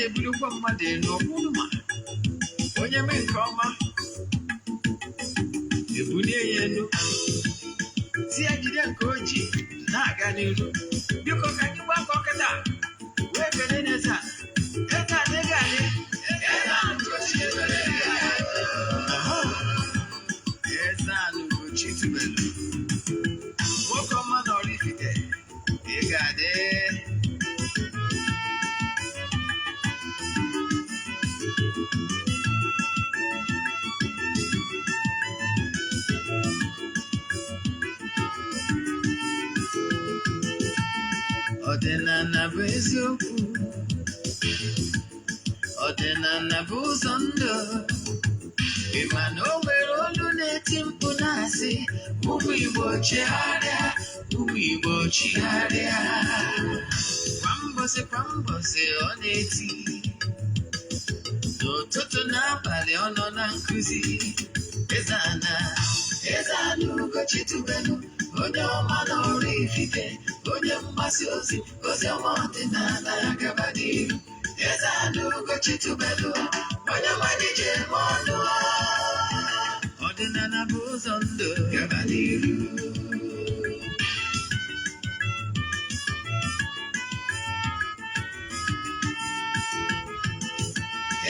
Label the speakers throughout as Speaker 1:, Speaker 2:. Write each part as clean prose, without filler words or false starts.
Speaker 1: na-ebulukwa mmadụ elu ọkwụrụ ma onye mee nke ọma ebulie ya elu, si ya jide nke o ji na-aga n'iru. Biko, ka anyị gbakọ kịta wee kelee n'eze a. Eze a ego adị. Aha. Eze a Ugochi tubelu, nwoke ọma na Oraifite, ị ga-adị. Ọdịnala bụ eziokwu, ọdịnala bụ ụzọ ndụ. Ị ma na o nwere olu na-eti mkpu na-asị, "Ụmụ Igbo, chegharịa, ụmụ Igbo, chigharịa." Kwa mbọsị kwa mbọsị ọ na-eti, n'ụtụtụ n'abalị ọ nọ na nkụzi. Eze ana, Eze ana Ugochi tubelu, onye ọma na Oraifite, onye mgbasa ozi ozi ọma ọdịnala gaba n'iru. Eze ana Ugochi tubelu, onye ọma ji eme ọnụ. Ọdịnala bụ ụzọ ndụ, gaba n'iru.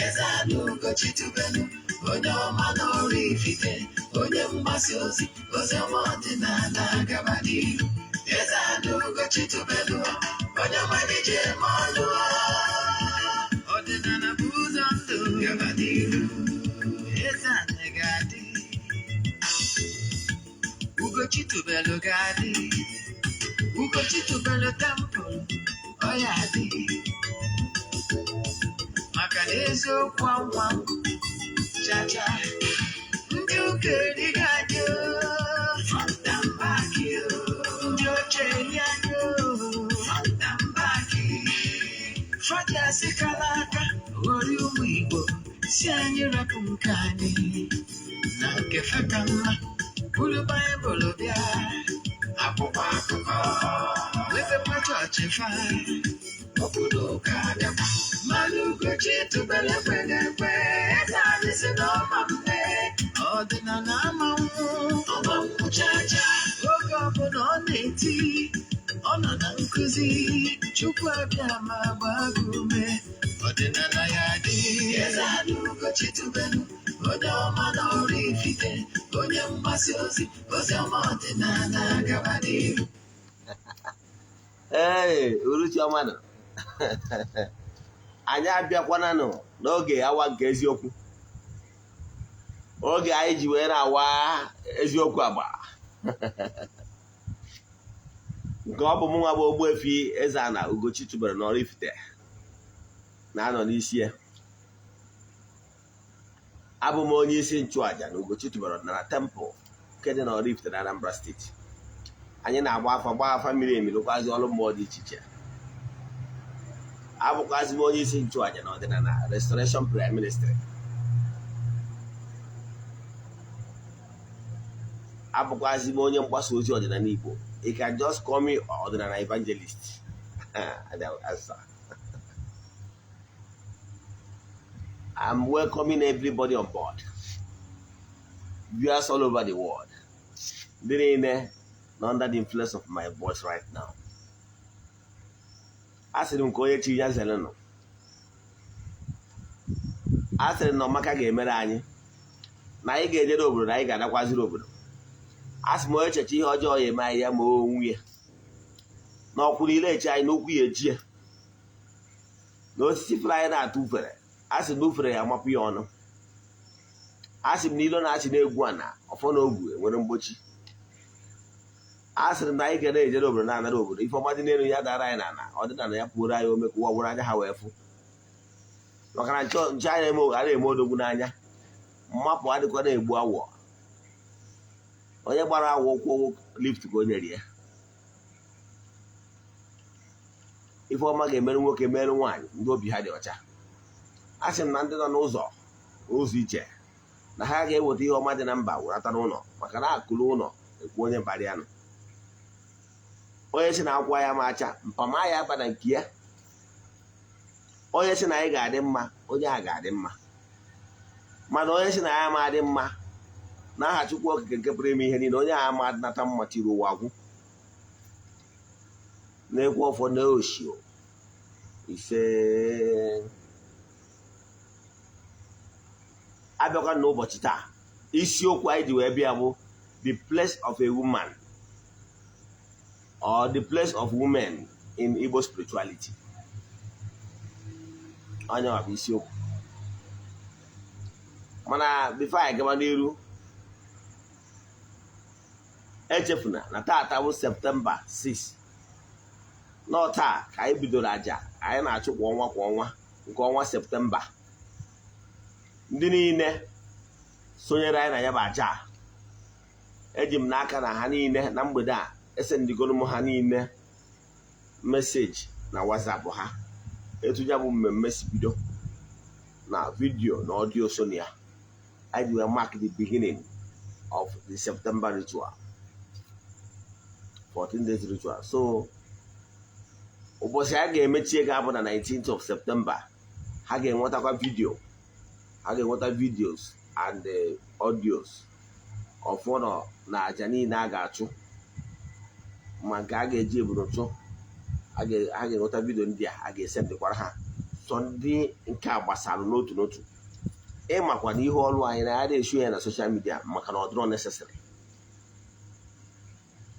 Speaker 1: Eze ana Ugochi tubelu, onye ọma na Oraifite, onye mgbasa ozi ozi ọma ọdịnala gaba n'iru. Eze ana Ugochi tubelu, onye ọma ji eme ọnụ. Ọdịnala bụ ụzọ ndụ, gaba n'iru. Eze ana ga-adị, Ugochi tubelu ga-adị, Ugochi tubelu temple ọ ya adị, maka na eziokwu anwa chacha ndị ụka erighị anyị front and back, ndị oche eri anyị front and back. Fọdụ asịkala aka ghọrọ ụmụ Igbo, si anyị rapụ nke anyị na nke feka mma, buru Baịbụl bịa, akwụkwọ akụkọ, wepekwa chọọchị fa, obodo ụka bịakwa. Mmanụ Ugochi tubelu ekweghị ekwe. Eze anyị si na ọma mme, ọdịnala amanwụ ọma nkwụ chacha. Oge ọbụla ọ na-eti, ọ nọ na nkụzi. Chukwu abịa ma gbaa gị ume, ọdịnala ya dị. Eze anyị Ugochi tubelu, onye ọma na Oraifite, onye mgbasa ozi ozi ọma ọdịnala gaba n'iru.
Speaker 2: Ee, uruchi ọma nọ. Anyị abịakwananụ n'oge awa nke eziokwu, oge anyị ji wee na-awa eziokwu agba nke ọ bụ mụ nwa bụ Ogbuefi Eze-Ana Ugochi tubelu n'Oraifite na-anọ n'isi ya. Abụ m onye isi nchụaja na Ugochi tubelu ọdịnala temple nke dị na Oraifite na Anambra Steeti. Anyị na-agba afa, gbaa afa miri emi, lụkwazi ọrụ mmụọ dị iche iche. Abụkwazi m onye isi nchụaja na ọdịnala Restoration Prayer Ministry. Abụkwazi m onye mgbasa ozi ọdịnala Igbo. You can just call me ọdịnala evangelist and I will answer. I'm welcoming everybody on board, viewers all over the world, ndị niile nọ under the influence of my voice right now. A sịrị m ka onye chi ya zere nọ. A sịrị na ọmaka ga-emere anyị, na anyị ga-ejere obodo, na anyị ga-adakwaziri obodo. A sị m onye echeche ihe ọjọọ ya eme anyị, ya ma onwe ya na ọkwụ niile eche anyị n'okwu ya eji ya na osisi fụrụ anyị na-atụ ufere. A sị na ufere ya amapụ ya ọnụ. A sị m na ilo na-achị na-egwu ana ọfọ na ogwu enwere mgbochi. A sịrị na anyị ga na-ejere obodo, na-anara obodo. Ife ọma dị n'elu ya dara anyị n'ala, ọdịnala ya pụoro anyị ome ka ụwa gwụrụ anya ha wee fụ, maka na nche anyị na-eme a na-eme odogwu n'anya. Mmapụ adịkwa na-egbu awọ. Onye gbara awọ ụkwụ lift ka o nyere ya. Ife ọma ga-emerụ nwoke, merụ nwaanyị, ndị obi ha dị ọcha. A sị m na ndị nọ n'ụzọ ụzọ iche na ha ga-eweta ihe ọma dị na mba werata n'ụlọ, maka na akụrụ ụlọ ekwu onye barịanụ. Onye si na akwụkwọ ya ma acha mpama ya aba na nke ya. Onye sị na anyị ga-adị mma, onye a ga-adị mma. Mana onye sị na ya ama adị mma, n'aha Chukwu Okike nke pụrụ ime ihe niile, onye a ama nata mma tiri ụwa gwụ na-ekwe ọfọ na oshio. Ise. Abịakwa n'ụbọchị taa, isiokwu anyị ji wee bịa bụ the place of a woman or the place of women in Igbo spirituality. Onye bụ isiokwu. Mana before anyị gaba n'iru, echefuna na taata bụ Septemba 6. Nọ taa ka anyị bidoro aja anyị na-achụ kwa ọnwa kwa ọnwa nke ọnwa Septemba. Ndị niile sonyere anyị na ya bụ aja, eji m n'aka na ha niile na mgbede a esendịgoro m ha niile message na WhatsApp ha etu ya bụ mmemme si bido na video na audio so na ya. Anyị wee mark the beginning of the September ritual, 14 days ritual. So ụbọchị a ga-emechi ga-abụ na 19th of September. Ha ga-enwetakwa video, ha ga-enweta videos and audios ọfọnọ na aja niile a ga-achụ, ma nke a ga-eji eburu chụ. Ha ga-enweta video ndị a, a ga-esendịkwara ha sọ ndị nke a gbasara n'otu n'otu. Ịmakwa na ihe ọrụ anyị na ya na-eshu ya na social media maka na ọ dịrọ necessary.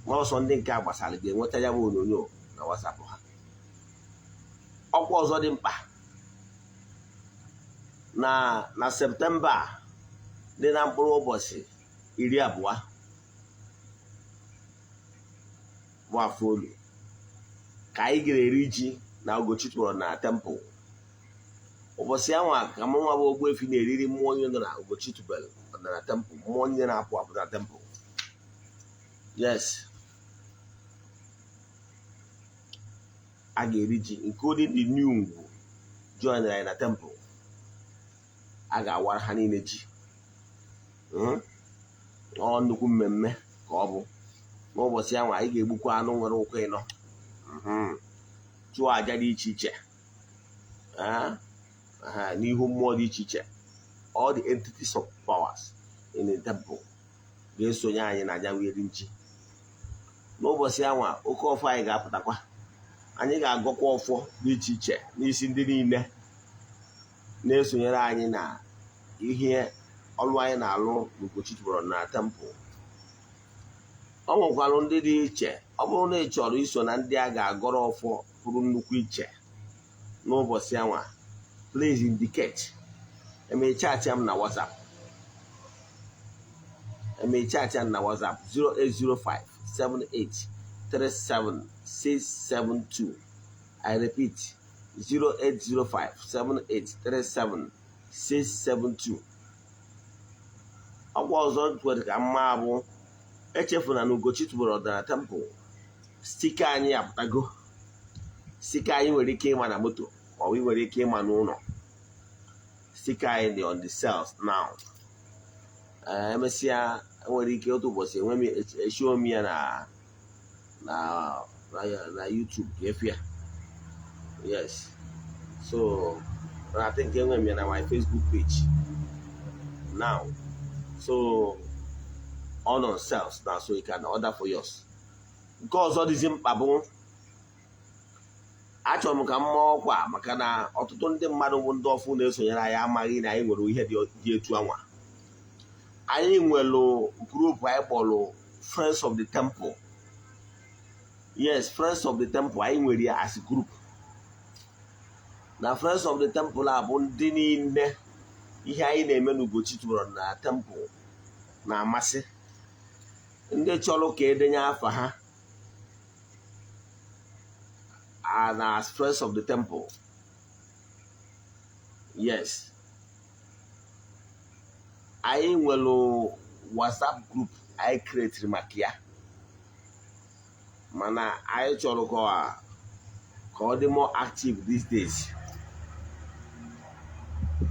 Speaker 2: Ma ọsọ ndị nke a gbasara ga-enweta ya bụ onyonyo na WhatsApp ha. Ọkwa ọzọ dị mkpa na Septemba dị na mkpụrụ ụbọchị 20 bụ afọ olu ka anyị ga-eri ji na Ugochi tụrụ na temple. Ụbọchị anwa ka mụ nwa bụ Ogbuefi na-eriri mmụọ onye nọ na Ugochi tubelu na temple, mmụọ onye na-apụ apụ na temple. Yes, a ga-eri ji including the new ngwu join anyị na temple. A ga-awara ha niile ji. Ọ nnukwu mmemme ka ọ bụ. N'ụbọchị ahụ anyị ga-egbukwa anụ nwere ụkwụ ịnọ, chụọ aja dị iche iche n'ihu mmụọ dị iche iche. All the entities of powers in the temple ga-esonye anyị na aja wee ji. N'ụbọchị ahụ oke ọfọ anyị ga-apụtakwa. Anyị ga-agọkwa ọfọ dị iche iche n'isi ndị niile na-esonyere anyị na ihe ọrụ anyị na-alụ n'Ugochi tubelu na temple. Ọ nwekwara ndị dị iche. Ọ bụrụ na ị chọrọ iso na ndị a ga-agọrọ ọfọ pụrụ nnukwu iche n'ụbọchị anwa, please indicate. Eme chat m na WhatsApp, eme chat m na WhatsApp 0805 78 37 672. I repeat, 0805 78 37 672. Ọkwa ọzọ kwere ka mma bụ echefuna na Ugochi tubelu ọdịnala temple sticker anyị apụtago. Sticker anyị nwere ike ịma na moto ma ọ bụ nwere ike ịma n'ụlọ. Sticker anyị dị on the sales now. Emesịa enwere ike otu ụbọchị enwe m eshow m ya na YouTube ka efu ya. Yes, so I think enwe m ya na my Facebook page now, so on sales now, so you can order for yours. Nke ọzọ dịzi mkpa bụ achọrọ m ka m maa ọkwa maka na ọtụtụ ndị mmadụ bụ ndị ọfụ na-esonyere anyị amaghị na anyị nwere ihe dị etu anwa. Anyị nwere group anyị kpọrọ Friends of the Temple. Yes, Friends of the Temple, anyị nwere ya as group. Na Friends of the Temple a bụ ndị niile ihe anyị na-eme n'Ugochi tubelu na temple na-amasị, ndị chọrọ ka edenye afa ha na as Friends of the Temple. Yes, anyị nwere WhatsApp group anyị createri maka ya, mana anyị chọrọ ka ọ dị more active these days.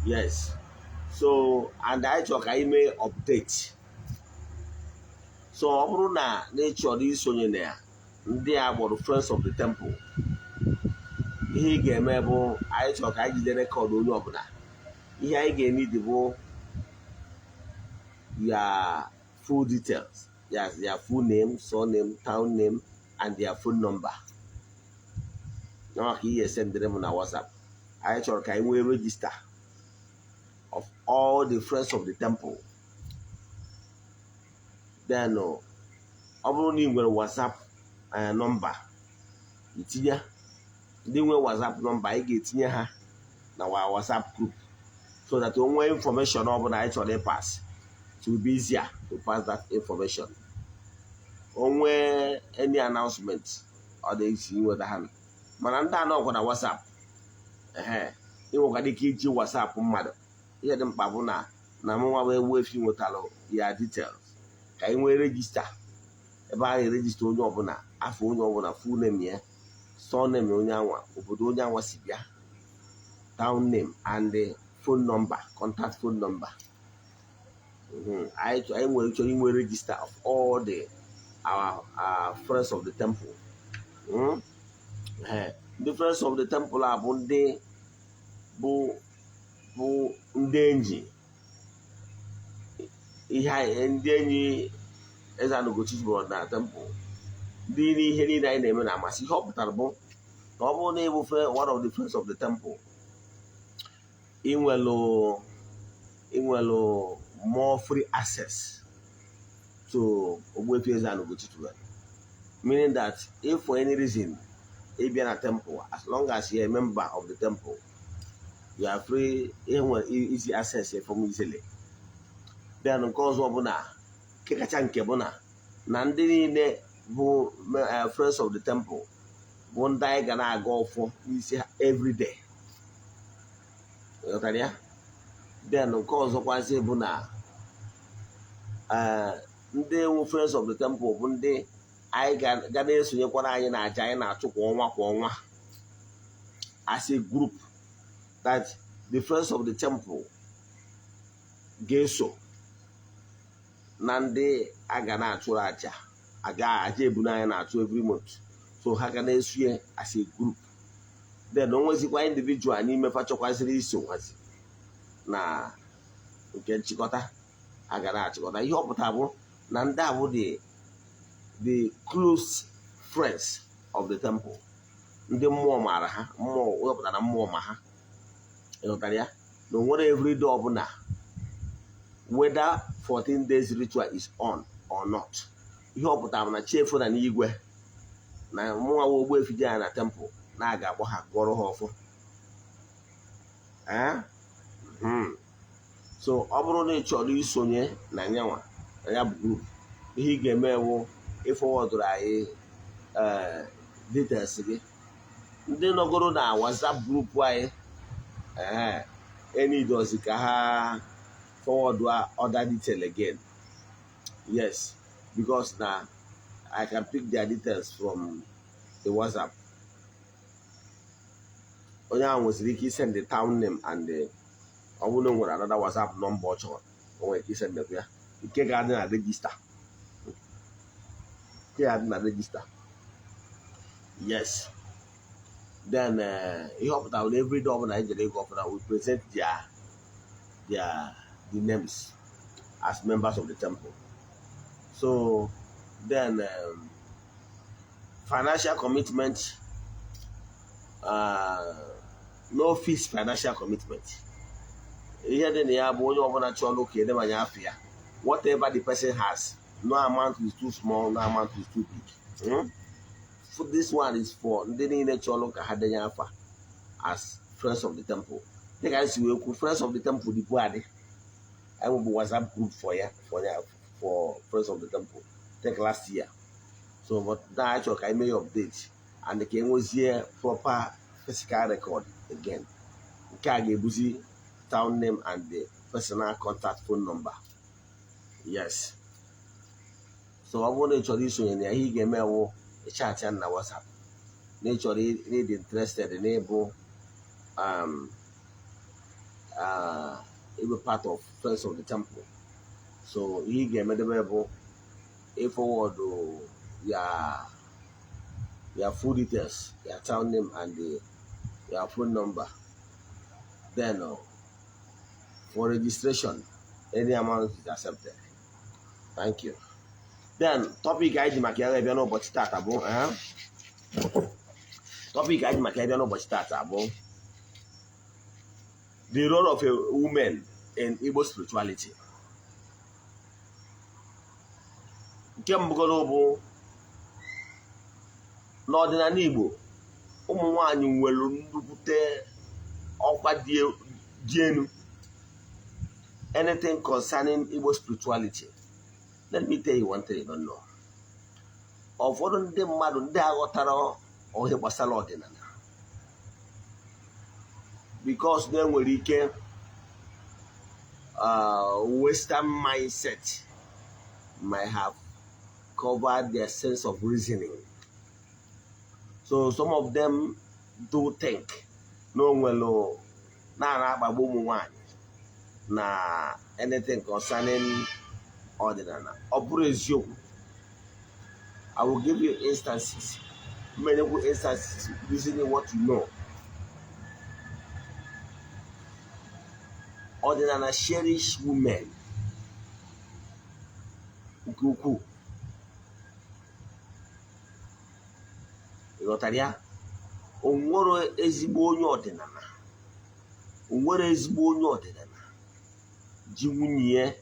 Speaker 2: Yes, so and anyị chọrọ ka anyị mee update. So ọ bụrụ na ị chọrọ isonye na ya, ndị a gbọrọ Friends of the Temple, Ihe ị ga-eme bụ, anyị chọrọ ka anyị jide record onye ọbụla. Ihe anyị ga-eneed bụ your full details, yes, their full name, surname, town name and their phone number. Na maka ihe sendịrị m na WhatsApp, anyị chọrọ ka anyị nwee register of all the friends of the temple. Then ọ bụrụ na ị nwere WhatsApp number, itinye. Ndị nwe WhatsApp number, anyị ga-etinye ha na our WhatsApp group so that o nwee information ọbụla anyị chọrọ ịpass, it will be easier to pass that information. O nwee any announcement, ọ dị isi inweta ha. Mana ndị anọkwa na WhatsApp, ehe, ị nwekwara ike iji WhatsApp mmadụ. Ihe dị mkpa bụ na mụnwa bụ Ogbuefi nwetalụ ya details, ka anyị nwee register ebe a na-eregister onye ọbụla, afọ onye ọbụla, full name ya, surname onye anwa, obodo onye anwa si bịa, town name and the phone number, contact phone number. Anyị nwere chọrọ inwe register of all the our friends of the temple. Ndị friends of the temple a bụ ndị bụ ndị enyi ihe ndị enyi Eze-Ana Ugochi na temple, ndị n'ihe niile anyị na-eme na-amasị. Ihe ọ pụtara bụ na ọ bụrụ na ịbụfe one of the friends of the temple, inwelu more free access to Ogbuefi Eze-Ana Ugochi Tubelu, meaning that if for any reason ị bịa na temple, as long as you're a member of the temple, you are free, inwe easy access from easily. Then nke ọzọ bụ na nke kacha nke bụ na ndị niile bụ friends of the temple bụ ndị anyị ga na-aga ọfọ n'isi ha everyday. Ghọtara ya? Then nke ọzọkwazi bụ na ndị nwe friends of the temple bụ ndị anyị ga na-esonyekwara anyị na aja anyị na-achụ kwa ọnwa kwa ọnwa as a group, that the friends of the temple ga-eso na ndị a ga na-achụrụ aja aja ebunu anyị na-achụ every month. So ha ga na-eso as a group. Then o nwezikwa individual n'ime fa chọkwaziri iso nwazi na nke nchịkọta, a ga na-achịkọta. Ihe ọ pụtara bụ na ndị a bụ the close friends of the temple, ndị mmụọ maara ha, mmụọ wepụtara na mmụọ ma ha. Ịghọtara ya? Na o nwere everyday ọbụla, whether 14 days ritual is on or not, ihe ọ pụtara bụ na chi efo na n'igwe na mụnwa wa Ogbuefi je ya na temple na-aga akpọ ha, gọrọ ha ọfọ. Eh? So ọ bụrụ na ị chọrọ isonye na nyanwa na ya bụ group, ihe ị ga-eme wụ ịforwardụrụ anyị details gị. Ndị nọgoro na WhatsApp group anyị, ee, enidozi ka ha forward other detail again. Yes, because na I can pick their details from the WhatsApp. Onye ahụ nwesịrị ike isend the town name and the, ọ bụrụ na o nwere another WhatsApp number ọ chọrọ, o nwere ike isendekwa ya, nke ga-adị na register, nke ga-adị na register. Yes. Then ihe ọ pụtara na everyday ọbụla anyị jere ịgụ ọbụla, we present their the names as members of the temple. So then financial commitment, no fixed financial commitment. Ihe dị na ya bụ onye ọbụla chọrọ ka edebanye afọ ya, whatever the person has, no amount is too small, no amount is too big. So this one is for ndị niile chọrọ ka ha denye afa as friends of the temple. Dịka anyị si wee kwu, friends of the temple dịbu adị. Anyị nwebụ WhatsApp group for ya for friends of the temple take last year. So but now anyị chọrọ ka anyị mee ya update and ka enwezie proper physical record again. Nke a ga-ebuzi town name and the personal contact phone number. Yes. So ọ bụrụ na ị chọrọ isonye na ya, ihe ị ga-eme wụ ịchat ya na WhatsApp na ị chọrọ ịdị interested n'ịbụ ịbụ part of friends of the temple. So ihe ị ga-emedebe bụ ịforward ya full details, ya town name and the Your phone number. Then for registration, any amount is accepted. Thank you. Then topic anyị ji maka ya bịa n'ụbọchị tata bụ topic anyị ji maka ya bịa n'ụbọchị tata bụ the role of a woman in Igbo spirituality. Nke mbụgoro bụ n'ọdịnala Igbo, ụmụ nwanyị nwere nnukwute ọkwa dị elu. Anything concerning Igbo spirituality, let me tell you one thing you don't know. Ụfọdụ ndị mmadụ ndị aghọtara ihe gbasara ọdịnala, because na enwere ike Western mindset might have covered their sense of reasoning. So some of them do think na o nwere na akpagbu ụmụ nwanyị na anything concerning ọdịnala. Ọ bụrụ eziokwu, I will give you instances, many instances using what you know. Ọdịnala cherish women nke ukwuu. Ị ghọtara ya? O nwere ezigbo onye ọdịnala, o nwere ezigbo onye ọdịnala ji nwunye ya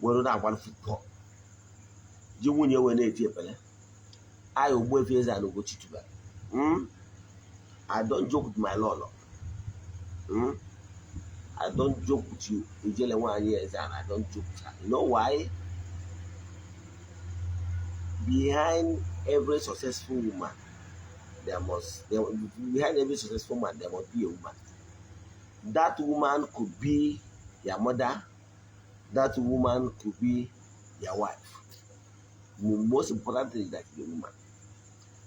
Speaker 2: were na-agba football, ji nwunye wee na-eti epele. I Ogbuefi Eze-Ana Ugochi tubelu. I don't joke with my lolo. I don't joke with you. Ijele nwaanyị Eze-Ana, I don't joke with her. You know why? Behind every successful woman, behind every successful man, there must be a woman. That woman could be your mother. That woman could be your wife. The most important thing is that you're a woman.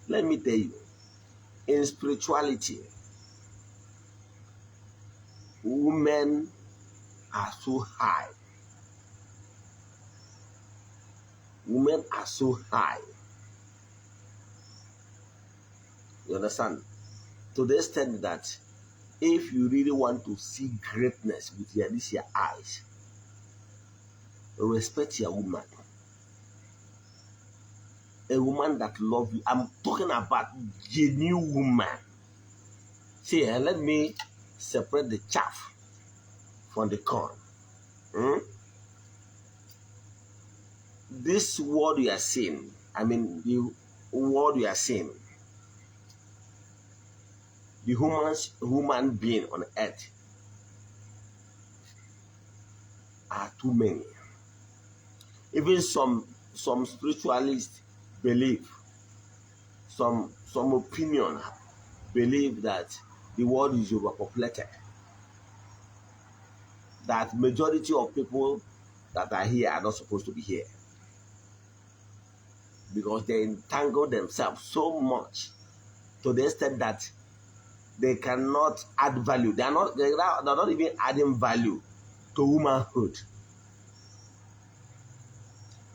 Speaker 2: Let me tell you, in spirituality, women are so high. Women are so high. You understand? To the extent that if you really want to see greatness with your eyes, respect your woman. A woman that loves you. I'm talking about genuine woman. See, let me separate the chaff from the corn. This world you are seeing, I mean, the world you are seeing, the human being on earth are too many. Even some spiritualists believe, some opinion believe that the world is overpopulated. That majority of people that are here are not supposed to be here, because they entangle themselves so much to the extent that they cannot add value. They are not even adding value to womanhood.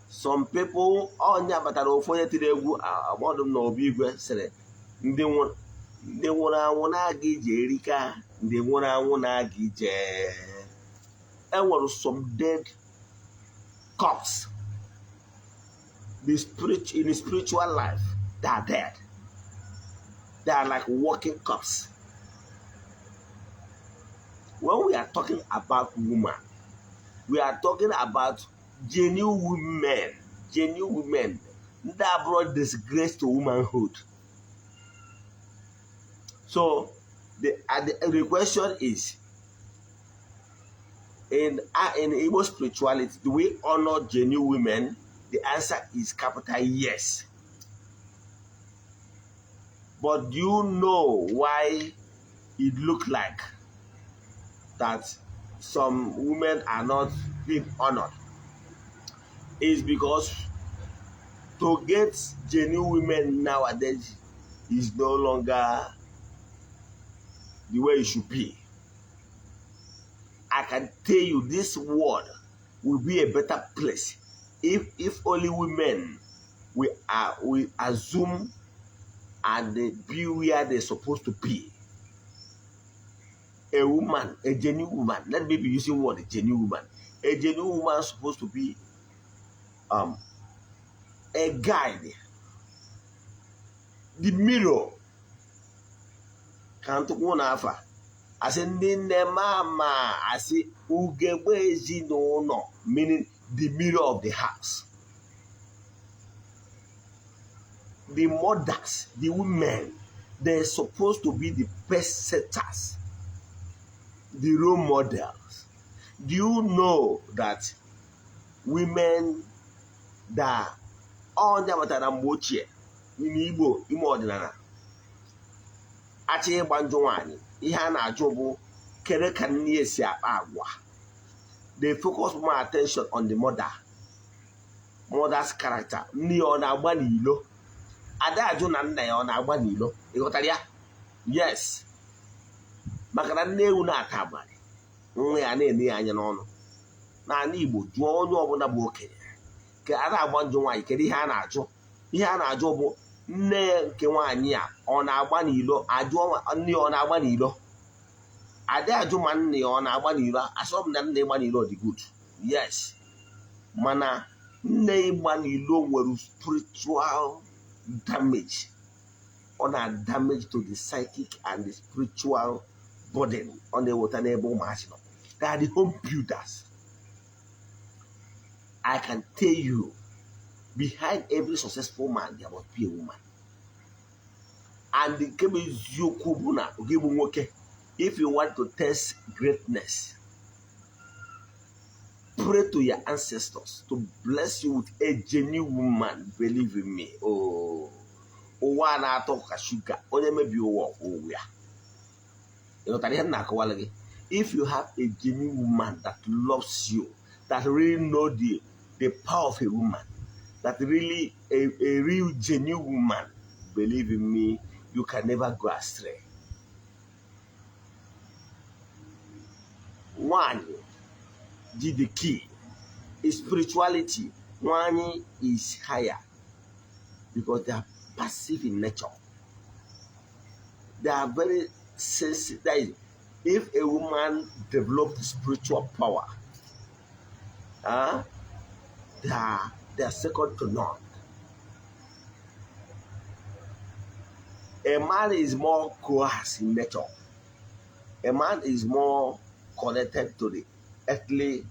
Speaker 2: Some people, onye batara ofu onye tiri egwu agbọdụ m na obi igwe sịrị ndị nwụrụ anwụ na-aga ije erika, ndị nwụrụ anwụ na-aga ije. Enwere some dead corpse. The spirit in the spiritual life, they are dead. They are like walking corpse. When we are talking about woman, we are talking about genuine women, genuine women that brought disgrace to womanhood. So the question is, in Igbo spirituality, do we honor genuine women? The answer is capital yes. But do you know why it looked like that some women are not being honored? It's because to get genuine women nowadays is no longer the way it should be. I can tell you this world will be a better place if only women we assume and they be where they're supposed to be. A woman, a genuine woman, let me be using word genuine woman. A genuine woman is supposed to be a guide, the mirror. Ka ntụkwụ n'afa asị ndị nne mama asị ugegbe ezinụlọ, meaning the mirror of the house. The mothers, the women, they're supposed to be the best setters, the role models. Do you know that women that onye batara mgbe ochie n'ime Igbo ime ọdịnala achọ ịgba njụ nwaanyị, ihe a na-ajụ bụ kere ka nne ya si akpa agwa. They focus more attention on the mother's character. Nne ya ọ na-agba n'ilo, ada ajụ na nna ya ọ na-agba n'ilo. Ịghọtara ya? Yes, maka na nne ewu na-ata abalị, nwa ya na-ene ya anya n'ọnụ. N'ala Igbo, jụọ onye ọbụla bụ okenye ka a na-agba njụ nwaanyị, kedu ihe a na-ajụ? Ihe a na-ajụ bụ nne nke nwaanyị a ọ na-agba n'ilo. Ajụọ nne ya ọ na-agba n'ilo, adị ajụ ma nne ya ọ na-agba n'ilo. Asọ m na nne ịgba n'ilo dị good, yes, mana nne ịgba n'ilo nwere spiritual damage. Ọ na-damage to the psychic and the spiritual burden ọ na-eweta n'ebe ụmụazị nọ. They are the home builders. I can tell you, behind every successful man there must be a woman. And nke bụ eziokwu bụ na gị bụ nwoke, if you want to test greatness, pray to your ancestors to bless you with a genuine woman. Believe in me, oh, ụwa a na-atọ ka shuga. Onye mebi ụwa, ụwa ya. Ịghọtara ihe m na-akọwara gị? If you have a genuine woman that loves you, that really know the power of a woman, that really a real genuine woman, believe in me, you can never go astray. Nwanyị ji the key is spirituality. Nwanyị is higher because they are passive in nature. They are very sensitive. That is, if a woman develops spiritual power, they are second to none. A man is more coarse in nature. A man is more connected to the earthly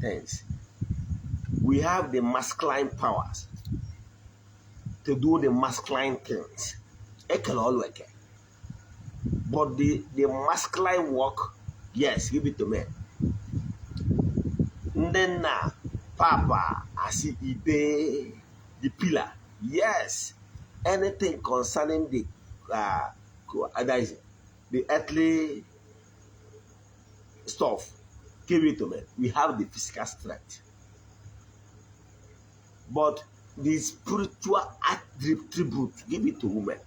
Speaker 2: things. We have the masculine powers to do the masculine things. Ekele ọlụ eke. But the masculine work, yes, give it to men. Ndị nna papa asị ibe the pillar. Yes, anything concerning the that is, the earthly stuff, give it to men. We have the physical strength. But the spiritual attribute, give it to women.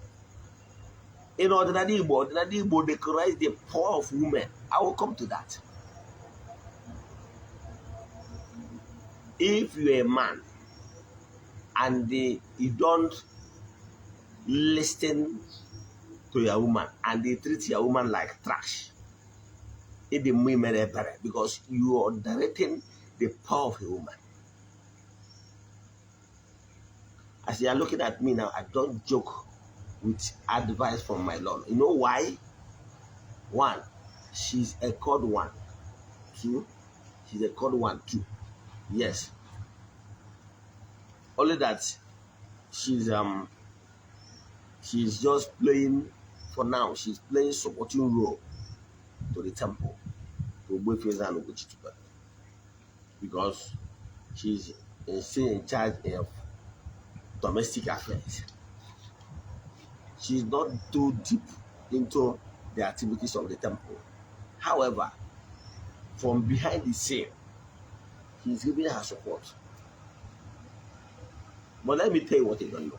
Speaker 2: In Ọdịnala Igbo, they recognize the power of women. I will come to that. If you're a man and you don't listen to your woman and they treat your woman like trash, it is better because you are directing the power of a woman. As you are looking at me now, I don't joke with advice from my Lord. You know why? One, she's a code one. Two, she's a code 1, 2. Yes. Only that she's just playing for now. She's playing supporting role to the temple, to Ogbuefi Eze-Ana Ugochi, because she's still in charge of domestic affairs. She's not too deep into the activities of the temple. However, from behind the scene, he's giving her support. But let me tell you what you don't know.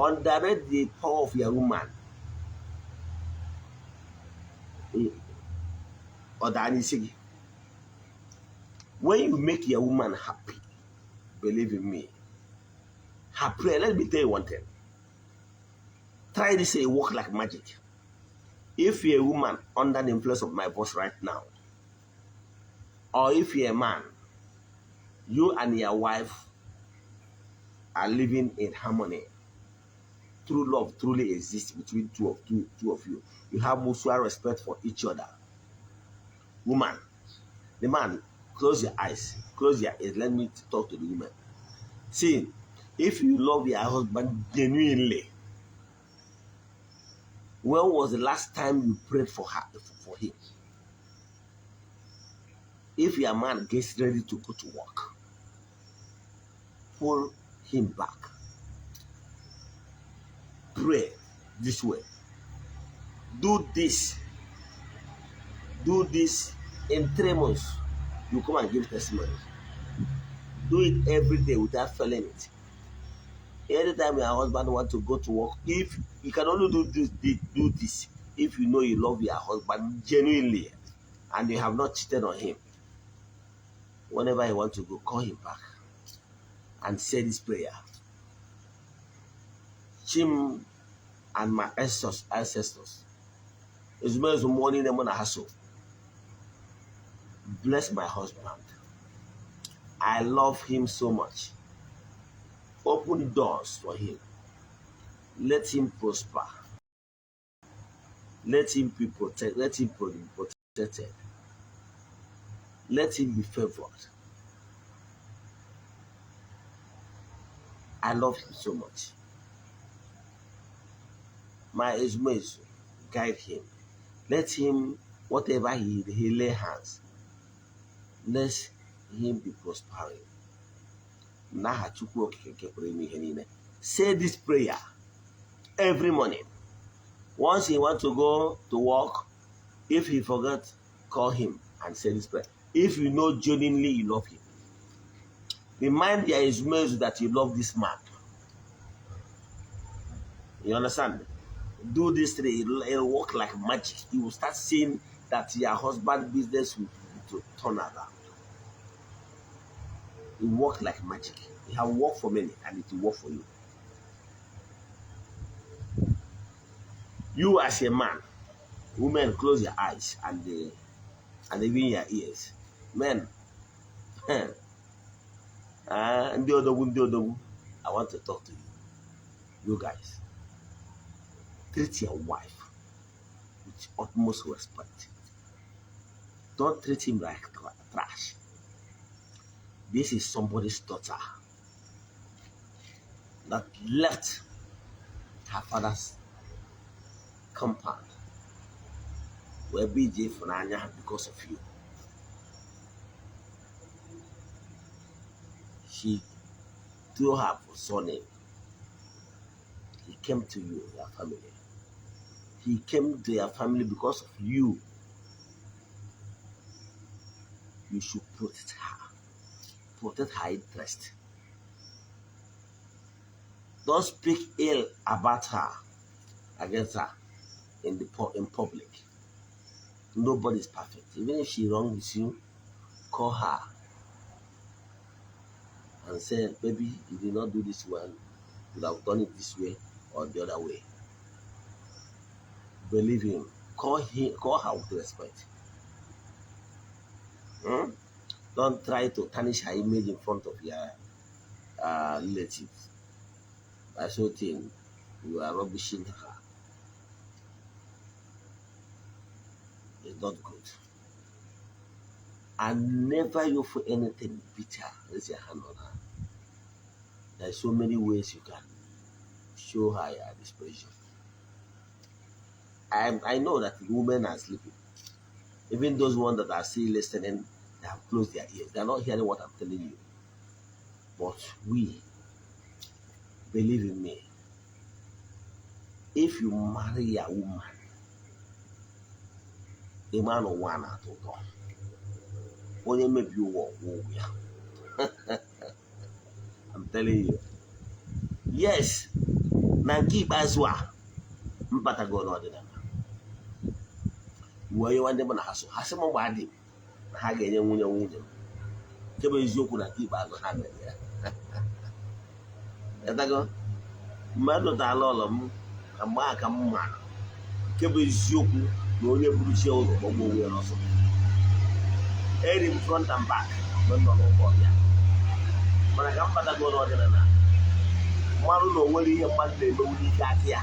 Speaker 2: Underrate the power of your woman. When you make your woman happy, believe in me, her prayer, let me tell you one thing. Try this, it work like magic. If you're a woman under the influence of my voice right now, or if you're a man, you and your wife are living in harmony. True love truly exists between two of you. You have mutual respect for each other. Woman, the man, close your eyes, close your ears. Let me talk to the woman. See, if you love your husband genuinely, when was the last time you prayed for her, for him? If your man gets ready to go to work, pull him back. Pray this way. Do this. Do this in 3 months. You come and give testimony. Do it every day without failing it. Anytime your husband wants to go to work, if you can only do this if you know you love your husband genuinely and you have not cheated on him. Whenever you want to go, call him back and say this prayer. Chim and my ancestors, bless my husband. I love him so much. Open doors for him. Let him prosper. Let him be protected. Let him be protected. Let him be favored. I love him so much. My Ezumezu, guide him. Let him, whatever he lay hands, let him be prospering. Say this prayer every morning. Once he wants to go to work, if he forgot, call him and say this prayer. If you know genuinely you love him, remind your Ezumezu that you love this man. You understand? Do this today, it'll work like magic. You will start seeing that your husband's business will turn around. It works like magic. It have worked for many and it will work for you. You as a man, women, close your eyes and even your ears. Men, I want to talk to you. You guys. Treat your wife with utmost respect. Don't treat him like trash. This is somebody's daughter that left her father's compound where BJ Funanya because of you. She threw her surname. He came to you, your family. He came to your family because of you. You should protect her. Protect her interest. Don't speak ill about her, against her, in public. Nobody's perfect. Even if she wrongs you, call her and say, baby, you did not do this well. You would have done it this way or the other way. Believe him. Call her with respect. Don't try to tarnish her image in front of your relatives. By so thing, you are rubbishing her. It's not good. And never you for anything bitter. Raise your hand on her. There are so many ways you can show her your displeasure. I know that women are sleeping. Even those ones that are still listening, they have closed their ears. They are not hearing what I'm telling you. But we, believe in me, if you marry a woman, a man or one at all, only maybe you walk. I'm telling you. Yes, na nke ikpeazụ a mbatago n'ọdịnala wee nyewa ndị mụ na ha so ha sị m gbaa di m na ha ga-enye nwunye nwunye m nke bụ eziokwu na nke ikpeazụ ha mere ya. Etago mmadụ dala ụlọ m ka mgbe aka m mara Nke bụ eziokwu na onye buru chi ụzọ gbagbuo onwe ya n'ọsọ. Eri m front and back mgbe m nọ n'ụka ọbịa, mana ka m batago n'ọdịnala, mmadụ na onwere ihe mmadụ na-emewu n'ike aka ya.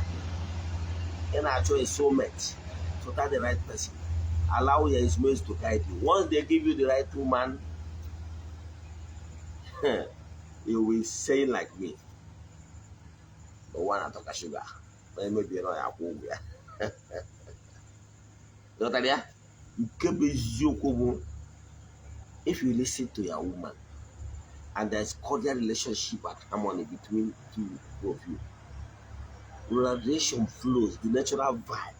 Speaker 2: Ị na-achọ a soulmate, chọta the right person. Allow your instruments to guide you. Once they give you the right woman, you will say like me, ụwa na-atọ ka shuga. Ma emebie na ya akwụ ụgwọ ya. Ghọtara ya? Nke bụ eziokwu bụ, if you listen to your woman and there's cordial relationship and harmony between two of you, radiation flows, the natural vibe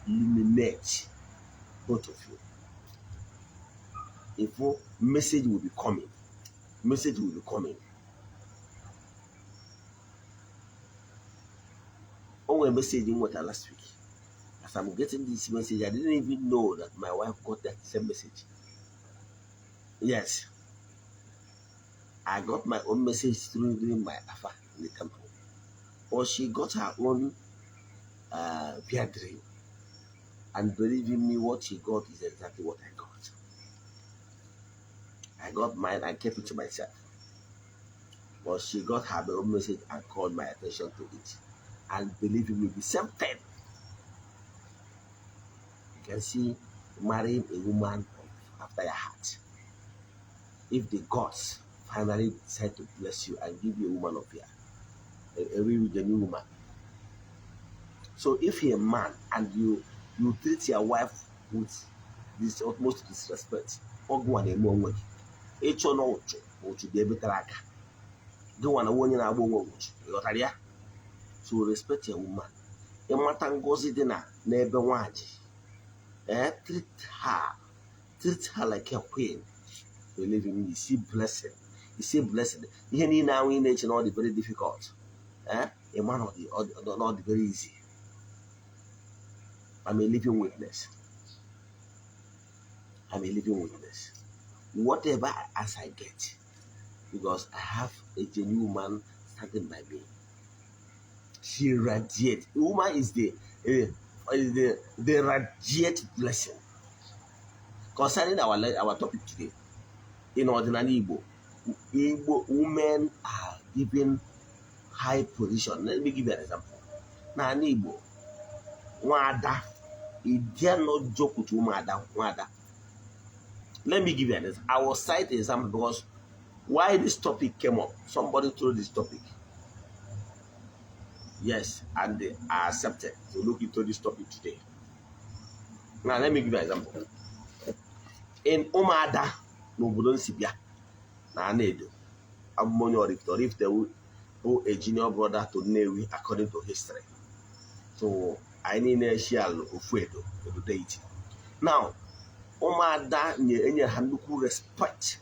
Speaker 2: illuminates both of you. If message will be coming, message will be coming. O nwere message m nwetara last week. As I'm getting this message, I didn't even know that my wife got that same message. Yes, I got my own message through during my afa in the temple, but she got her own via dream. And believe in me, what she got is exactly what I got. I got mine and kept it to myself, but she got her own message and called my attention to it. And believe in me, the same thing. You can see marrying a woman after your heart. If the gods finally decide to bless you and give you a woman of your, a real genuine woman. So if you're a man and you treat your wife with this utmost disrespect, ọgụ a na-eme onwe gị. Ịchọ na ụchụ ụchụ dị ebe tara aka. Gị nwa na onye na-agba onwe gị ụchụ, ịghọtara ya? So respect your woman. Ịmata ngọzi dị na n'ebe nwaanyị. Treat her like a queen. Believe in me, you see blessing. You see blessing. Ihe niile ahụ ị na-eche na ọ dị very difficult. Ịma na ọ dị very easy. I'm a living witness. I'm a living witness. Whatever as I get, because I have a genuine woman standing by me. She radiates. The woman is the radiate blessing. Concerning our topic today, in ordinary Igbo, Igbo women are given high position. Let me give you an example. Now, in Igbo, nwada, you dare not joke with ụmụada, nwada. Let me give you an example. I will cite an example because why this topic came up, somebody threw this topic. Yes, and they are accepted to look into this topic today. Now, let me give you an example. In Ụmụada, n'obodo Nsibia, na Anedo, abụ m onye Oraifite. Oraifite bụ a junior brother to Nnewi according to history. So, anyị niile share ofu Edo, Edo deity. Now, ụmụada nye enyere ha nnukwu respect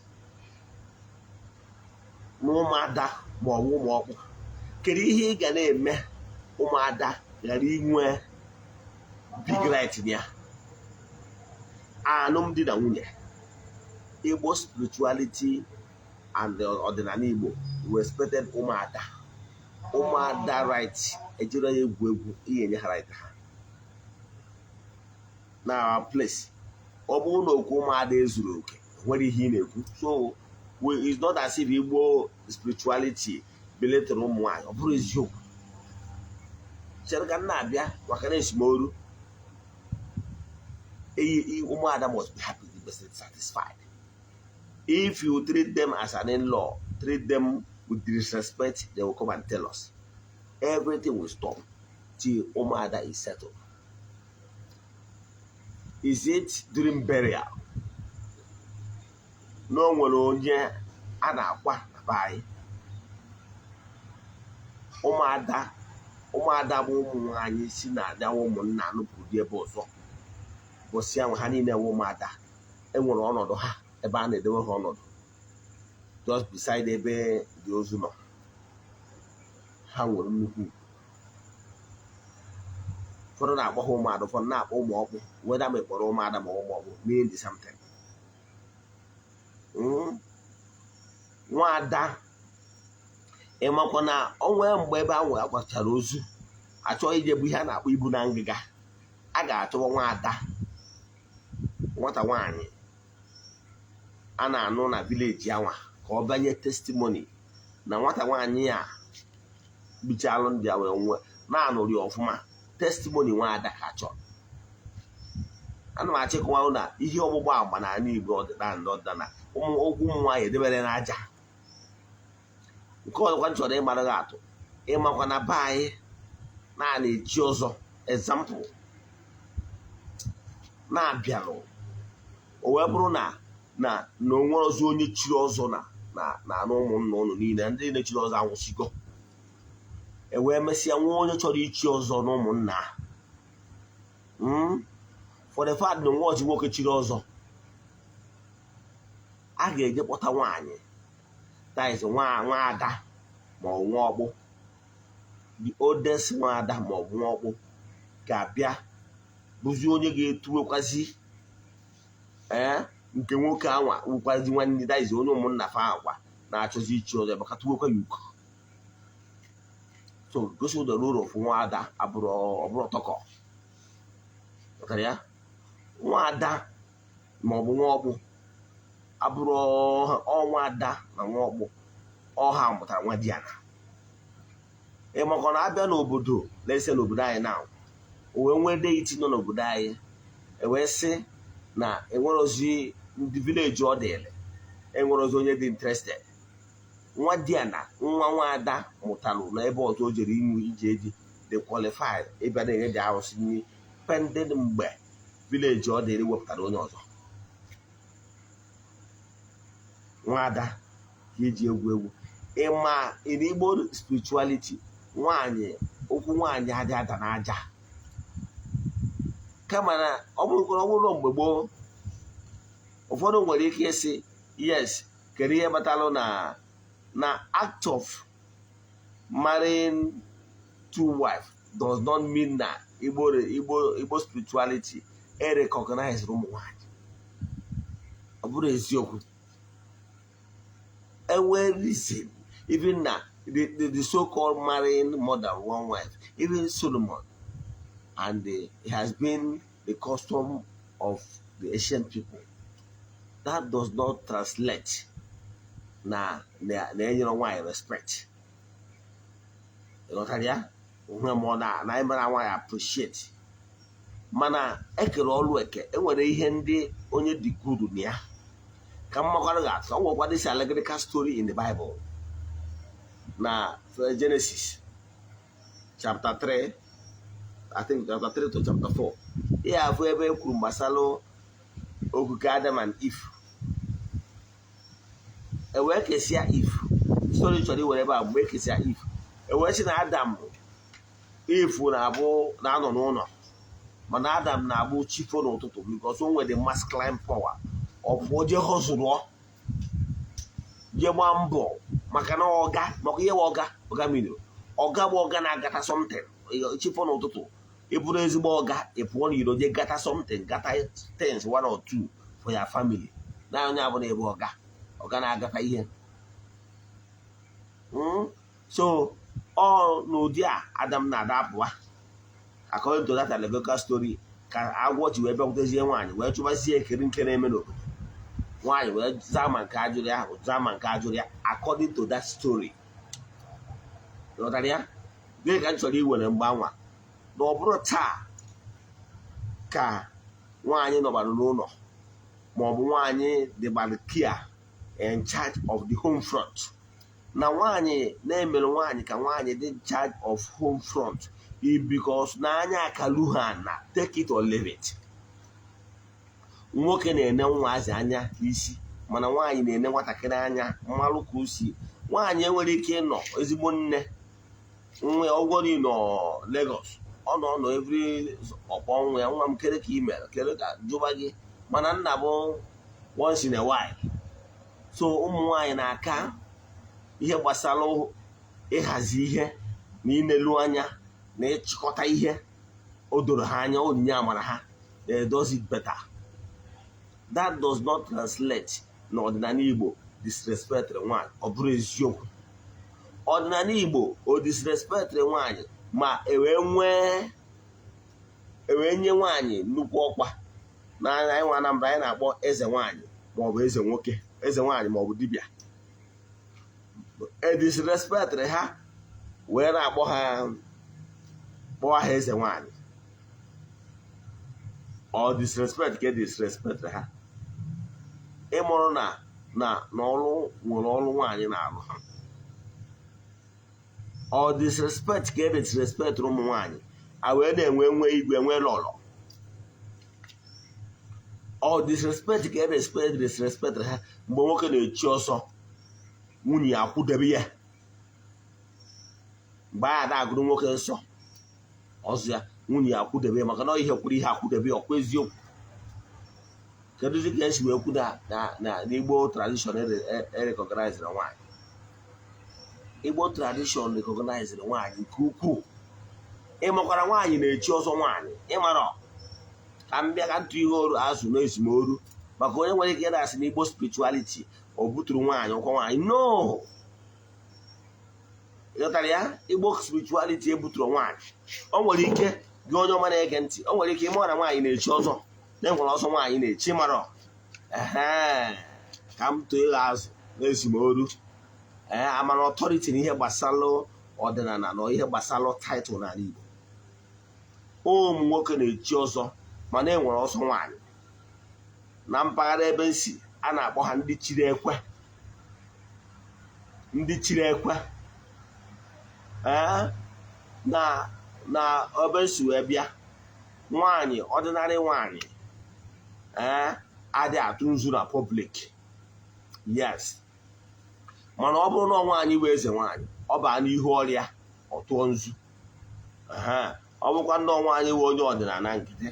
Speaker 2: na ụmụada ma ọ bụ ụmụ ọkpụ. Kedu ihe ị ga na-eme ụmụada ghara inwe big right na ya? Alụmdi na nwunye. Igbo spirituality and the ọdịnala Igbo respected ụmụada. Ụmụada right ejiro ya egwu egwu. Ihe enye ha right ha na our place. Ọ bụrụ na okwu ụmụada ezuru oke, nwere ihe ị na-ekwu. So it's not as if Igbo spirituality belitere ụmụ nwaanyị. Ọ bụrụ eziokwu, chere ka m na-abịa maka na esimoru eyi. Ụmụada must be happy, be satisfied. If you treat them as an in-law, treat them with disrespect, they will come and tell us. Everything will stop till ụmụada is settled. Is it during burial? Na o nwere onye a na-akwa na be anyị, ụmụada. Ụmụada bụ ụmụ nwaanyị si na anyanwụ ụmụnna nupụrụ di ebe ọzọ. Bọsị ahụ ha niile nwe ụmụada, enwere ọnọdụ ha ebe a na-edowe ha ọnọdụ just beside ebe dị ozu nọ. Ha nwere nnukwu ugwu. Ụfọdụ na-akpọ ha ụmụada, ụfọdụ na-akpọ ụmụ ọkpụ. Whether ma ị kpọrọ ụmụada ma ụmụ ọkpụ, mean the same thing. Nwaada, ịmakwa na onwe mgbe ebe ahụ akwachara ozu, achọghị ije bụ ihe a na-akpọ ibu na ngịga. ga-achọwa nwaada, nwata nwaanyị a na-anụ na village anwa, ka ọ banye testimony na nwata nwaanyị a bichalụ ndị a wee nwee na-anụrị ọfụma. Testimony nwaada ka chọrọ. Ana m achịkwa na ihe ọgbụgba agba n'ala Igbo, ọdịnala na ọdịnala, ụmụ okwu ụmụ nwaanyị edebere n'aja. Nke ọzọkwa m chọrọ ịmara gị atụ, ịmakwa na be anyị na na-echi ọzọ. Example, na-abịalụ o wee bụrụ na onwere ọzọ onye chiri ọzọ na na ụmụnna ụnụ niile, ndị niile chiri ọzọ anwụsigo. E wee mesịa nwa onye chọrọ ichi ọzọ na ụmụnna, for the fact na nwa ọchị nwoke chiri ọzọ, a ga-eje kpọta nwaanyị, that is nwa nwaada ma ọ nwa ọkpụ, the oldest nwaada ma ọ bụ nwa ọkpụ ga-abịa bụzi onye ga-etuwekwazi ee nke nwoke anwa wukwazi nwanne, that is onye ụmụnna fa akwa na-achọzi ichi ọzọ maka tuwekwa ya ugo. So gosi the role of nwaada abụrụ ọbụrụ tọkọ maka ya nwaada ma ọ bụ nwa ọkpụ abụrụ ọnwa ada na nwa ọkpụ ọha mụtara nwa diana. Ịmakọ na abịa n'obodo na-ese n'obodo anyị na o wee nwee deity nọ n'obodo anyị, ewee sị na enwerozi ndị village ọ dịrị, enwerozi onye dị interested. Nwa diana, nwa nwaada mụtalụ n'ebe ọzọ o jere inwe ije di, dị qualified ịbịa na-enye dị arụsị nri pending mgbe village ọ dịrị wepụtara onye ọzọ. Nwaada ka eji egwu egwu. Ịma, in Igbo spirituality, nwaanyị, okwu nwaanyị adị ada n'aja. Kama na ọ bụrụ mgbe gboo, ụfọdụ nwere ike ịsị yes, kedu ihe kpatalụ na act of marrying two wives does not mean na Igbo spirituality e recognize ụmụ nwaanyị? Ọ bụrụ eziokwu, enwe reason even na the so-called marrying more than one wife, even Solomon and it has been the custom of the ancient people, that does not translate na enyere nwaanyị respect. Ịghọtara ya? Nwe ma ọ na ịmara nwaanyị appreciate, mana ekere ọrụ eke, enwere ihe ndị onye dị good na ya. Ka mmakwara ga-atụ, ọ nwekwa this allegorical story in the Bible na Genesis chapter 3, I think chapter 3 to chapter 4. Ihe afụ ebe e kwuru gbasara okike Adam and Eve, e wee kesịa Eve. Story chọrọ iwere ebe a, mgbe e kesịa Eve, e wee sị na Adam, Eve na-abụ na-anọ n'ụlọ, mana Adam na-abụ chifo n'ụtụtụ because o nwere the masculine power. Ọ pụọ jee họzụrụọ, jee gbaa mbọ, maka na ọga, maka ihe ọga ọga mere ọga bụ ọga na-agata something. Chifo n'ụtụtụ, ị bụrụ ezigbo ọga, ị pụọ n'iro jee gata something, gata things one or two for your family. Na onye abụla ebe ọga ọga na-agata ihe. So ọ n'ụdị a Adam na-ada apụwa, according to that allegorical story, ka agwọ ji wee bịakwutezie nwaanyị wee chụbazie ekeri nke na-eme n'obodo. Nwaanyị wee zaa ma nke ajụrụ ya, zaa ma nke ajụrụ ya, according to that story. Ghọtara ya? Gịnị ka m chọrọ iwere mgbanwa na ọ bụrụ taa ka nwaanyị nọbara n'ụlọ ma ọ bụ nwaanyị dịgbara kia in charge of the home front, na nwaanyị na-emere nwaanyị ka nwaanyị dị in charge of home front because n'anya akalu ha na take it or leave it. Nwoke na-ene nwaazị anya n'isi, mana nwaanyị na-ene nwatakịrị anya mmalụ ka o si. Nwaanyị enwere ike ịnọ ezigbo nne nwa ọgwọ nọ Lagos, ọ nọ nọ every ọkpọ nwa ya, "Nwa m, kere ka ị mere, kere ka jụba gị?" Mana nna bụ once in a while. So ụmụ nwaanyị na-aka ihe gbasara ịhazi ihe na inelu anya na ịchịkọta ihe o doro ha anya, onyinye amara ha, they does it better. That does not translate na ọdịnala Igbo disrespect nwaanyị. Ọ bụrụ eziokwu, ọdịnala Igbo o disrespect nwaanyị, ma e wee nwee Ewee nye nwaanyị nnukwu ọkwa na anyị nwa Anambra anyị na-akpọ eze nwaanyị maọbụ eze nwoke, eze nwaanyị maọbụ dibịa. E disrespectịrị ha wee na-akpọ ha, kpọọ ha eze nwaanyị. Ọ disrespect ka e disrespect ha. Ịmụrụ na ọrụ nwere ọrụ nwaanyị na-arụ. Ọ disrespect ka e disrespect ụmụ nwaanyị a wee na-enwe nwe igwe, nwe lọlọ. Ọ disrespect ka e respect disrespect ha mgbe nwoke na-echi ọsọ, nwunye ya akwụdebe ya. Mgbe a na-agụrụ nwoke nsọ ọzọ ya, nwunye ya akwụdebe ya, maka na ihe kwuru ihe akwụdebe ya. Ọkwa eziokwu? Kedụzi ka esi wee kwu na n'Igbo tradition e recognize nwaanyị? Igbo tradition recognize nwaanyị nke ukwuu. Ịmakwara nwaanyị na-echi ọzọ nwaanyị. Ịmara ka m bịa ka ntụ ihe oru azụ na ezumoru maka onye nwere ike ịna-asị na Igbo spirituality o buturu nwaanyị ọkwa nwaanyị. No, ịghọtara ya? Igbo spirituality ebuturu nwaanyị. O nwere ike gị, onye ọma na-ege ntị, o nwere ike ịma na nwaanyị na-echi ọzọ, na enwere ọzọ nwaanyị na-echi. Mara ehe ka m too ịgha azụ na ezumoru. Ee, amara authority na ihe gbasara ọdịnala na ihe gbasara title n'ala Igbo. Ụmụ nwoke na-echi ọzọ, mana e nwere ọzọ nwaanyị. Na mpaghara ebe nsi, a na-akpọ ha ndị chiri ekwe, ndị chiri ekwe. Ee, na ebe nsi wee bịa, nwaanyị, ordinary nwaanyị, ee, adịghị atụ nzu na public. Yes, mana ọ bụrụ na nwaanyị bụ eze nwaanyị, ọ baa n'ihu ọrịa, ọ tụọ nzu. Ọ bụkwa ndị nwaanyị bụ onye ọdịnala nkịtị,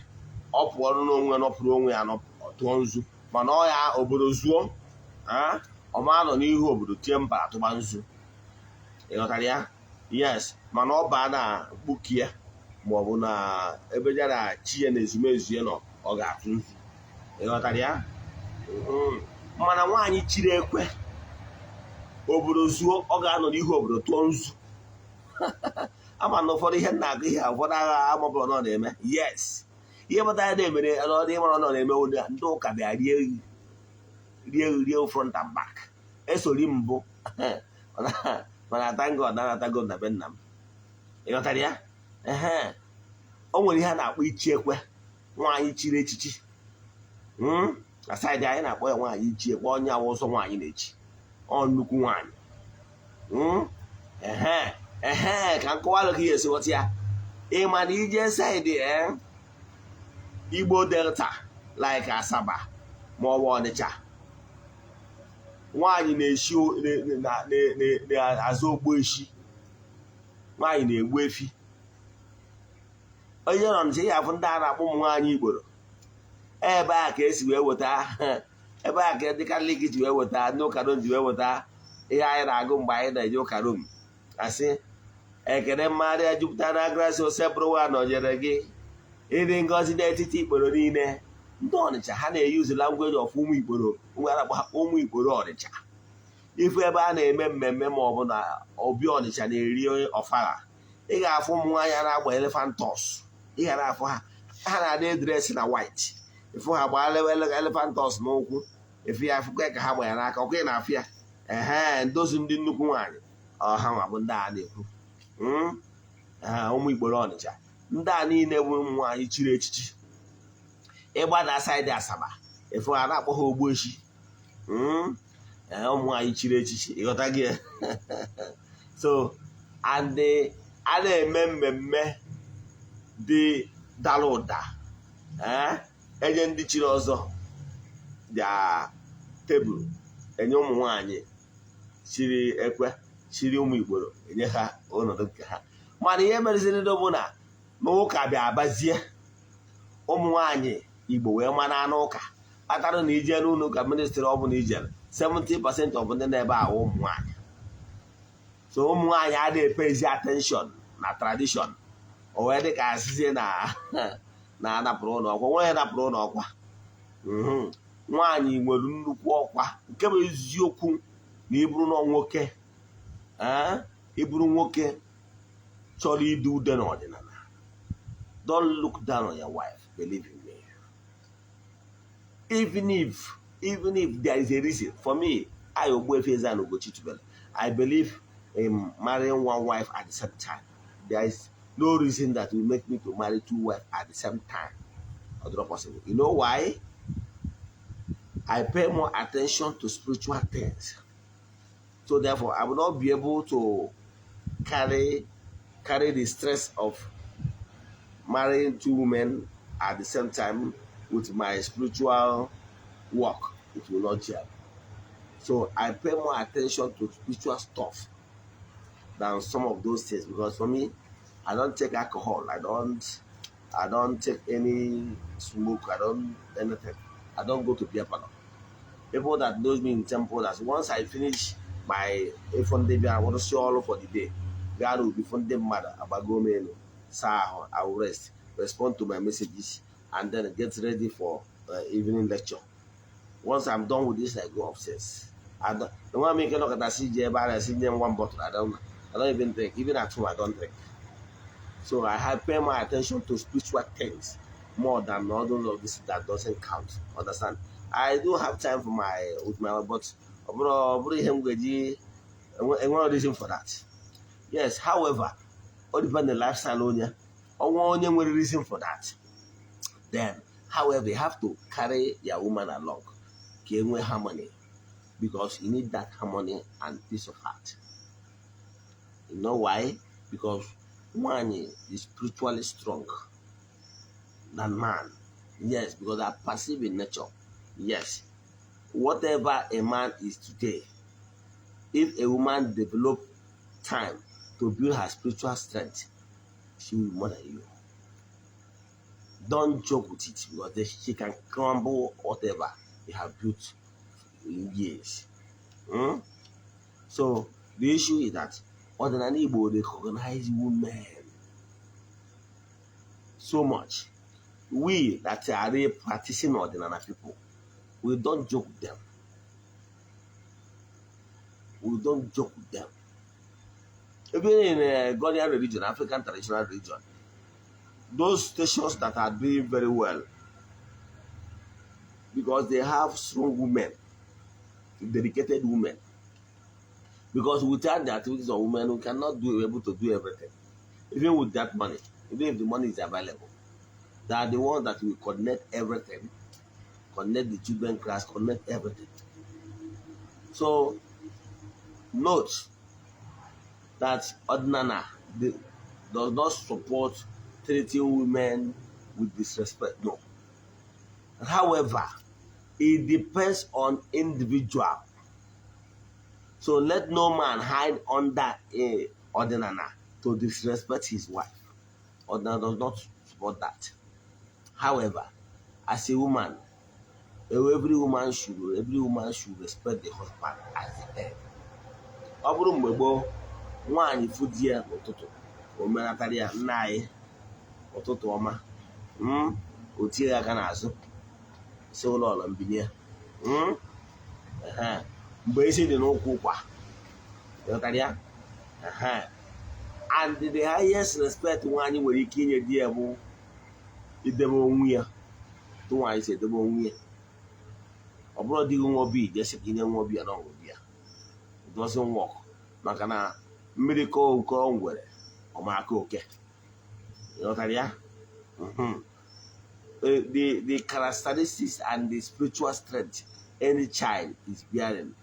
Speaker 2: ọ pụọ n'onwe, nọpụrụ onwe ya, ọ tụọ nzu. Mana ọ ya obodo zuo, ọ ma nọ n'ihu obodo tie mba atụba nzu. Ịghọtara ya? Yes, mana ọ baa na mkpuki ya maọbụ na ebe ya na chi ya na ezumezu ya nọ, ọ ga-atụ nzu. Ịghọtara ya? Mana nwaanyị chiri ekwe, obodo zuo, ọ ga-anọ n'ihu obodo tụọ nzu. Ama na ụfọdụ ihe na-agụ ihe a, ụfọdụ agha amabụrụ na ọ na-eme. Yes, ihe pụtara na-emere na ọ dị ịmara na ọ na-eme. Ụdị ndị ụka bịa rie rie rie front and back esori mbụ, mana thank God na-anatago na be nna m. Ịghọtara ya? Ehe, o nwere ihe a na-akpọ ichi ekwe, nwaanyị chiri echichi. Na side anyị na-akpọ ya nwaanyị ichi ekwe. Onye awa ọzọ nwaanyị na-echi, ọ nnukwu nwaanyị. Ehe, ehe, ka nkọwa ka ihe esi ghọta ya. Ị ma na ije side ee Igbo Delta, like Asaba ma ọ bụ Ọnịcha, nwaanyị na-eshi na-azụ ogbu eshi, nwaanyị na-egbu efi. Onye nọ Ọnịcha, ya afụ ndị a na-akpọ ụmụ nwaanyị Igboro. Ebe a ka esi wee weta, ebe a ka ndị Katọlik ji wee weta, ndị ụka Rom ji wee weta ihe anyị na-agụ mgbe anyị na-eje ụka Rom, asị, "Ekene Maria, jupụtara na grasia, Osebụrụwa nọnyere gị, ịdị ngọzi n'etiti ikporo niile." Ndị Ọnịcha ha na-eyuzu language of ụmụ Igboro, ụmụ Igboro Ọnịcha. Ifu ebe a na-eme mmemme ma ọ bụ na obi Ọnịcha na-eri ọfala, ị ga-afụ ụmụ nwaanyị na-agba elephant tusk. Ị ga na-afụ ha, ha na-adị dress na white. Ịfụ ha gbaa elephant tusk n'ụkwụ efu ya, afụkwa ka ha gba ya n'aka. Ọkwa ị na-afụ ya? Ehe, ndozi ndị nnukwu nwaanyị ọha nwa bụ ndị a na-ekwu. Ụmụ Igboro Ọnịcha, ndị a niile bụ ụmụ nwaanyị chiri echichi. Ịgba na side Asaba, efu ha na-akpọ ha ogbueshi. Ụmụ nwaanyị chiri echichi. Ịghọta gị? So and a na-eme mmemme dị dara ụda, enye ndị chiri ọzọ bịa tebụl, enye ụmụ nwanyị chiri ekwe, chiri ụmụ Igboro, enye ha ọnọdụ nke ha. Mana ihe mereziri bụ na n'ụka bịa abazie, ụmụ nwanyị Igbo wee mara anụ ụka kpatara na ije n'ụlọ ụka ministry ọ bụla ijere, 70% of ndị na-ebe ahụ ụmụ nwanyị. So ụmụ nwanyị adịghị epezi attention na tradition. O wee dị ka asịzie na na anapụrụ ụlọ ọkwa, nwe ya napụrụ ụlọ ọkwa. Nwaanyị nwere nnukwu ọkwa. Nke bụ eziokwu na ịbụrụ na nwoke, ịbụrụ nwoke chọrọ ide ude n'ọdịnala. Don't look down on your wife. Believe in me. Even if there is a reason for me, I, Ogbuefi Eze-Ana Ugochi Tubelu, I believe in marrying one wife at the same time. There is no reason that will make me to marry two wives at the same time. It's not possible. You know why? I pay more attention to spiritual things. So therefore, I will not be able to carry the stress of marrying two women at the same time with my spiritual work. It will not gel. So I pay more attention to spiritual stuff than some of those things, because for me, I don't take alcohol. I don't take any smoke. I don't anything. I don't go to beer parlor. People that knows me in temple, that once I finish my ịfụ ndị bịa rụsị ọrụ for the day, gaa n'obi fụ ndị mmadụ, agbago m elu, saa ahụ, I will rest, respond to my messages, and then get ready for evening lecture. Once I'm done with this, I go upstairs. I don't, the one make look at that CJ ebe a na-esi nye m one bottle. I don't even drink. Even at home, I don't drink. So I have pay my attention to spiritual things more than all those of this that doesn't count. Understand? I do have time for my with my, but ọ bụrụ ihe m ga-eji enwere reason for that. Yes, however, ọ depend the lifestyle onye. Ọnwa onye nwere reason for that. Then, however, you have to carry your woman along ka e nwee harmony, because you need that harmony and peace of heart. You know why? Because nwanyị is spiritually strong than man. Yes, because they are passive in nature. Yes. Whatever a man is today, if a woman develop time to build her spiritual strength, she will be more than you. Don't joke with it, because then she can crumble whatever you have built in years. So the issue is that Ọdịnala Igbo recognize women so much. We that are really practicing Ọdịnala people, we don't joke with them. We don't joke with them. Even in Ghanaian religion, African traditional religion, those stations that are doing very well because they have strong women, dedicated women. Because without the activities of women, we cannot do able to do everything. Even with that money, even if the money is available, they are the ones that will connect everything, connect the children class, connect everything. So note that Ọdịnala does not support treating women with disrespect. No. However, it depends on individual. So let no man hide under a Ọdịnala to disrespect his wife. Ọdịnala does not support that. However, as a woman, every woman should respect the husband as the head. Ọ bụrụ mgbe gboo, nwaanyị fụ di ya n'ụtụtụ, o menatara ya, "Nna anyị, ụtụtụ ọma." O tie ya aka n'azụ, si ụlọ ọlọ mbinye. Ehe. Mgbe isi dị n'ụkwụ ụkwa, ghọtara ya. Ehe. And the highest respect nwaanyị nwere ike inye di ya bụ idebe onwe ya tụ nwaanyị si edebe onwe ya. Ọ bụrụ di gị nwa obi jesi ka inye nwa obi ya na ọṅụ di ya, it doesn't work, maka na mmiri kọọ ụkọ ngwere ọmaka oke, ghọtara ya. The characteristics and the spiritual strength any child is bearing,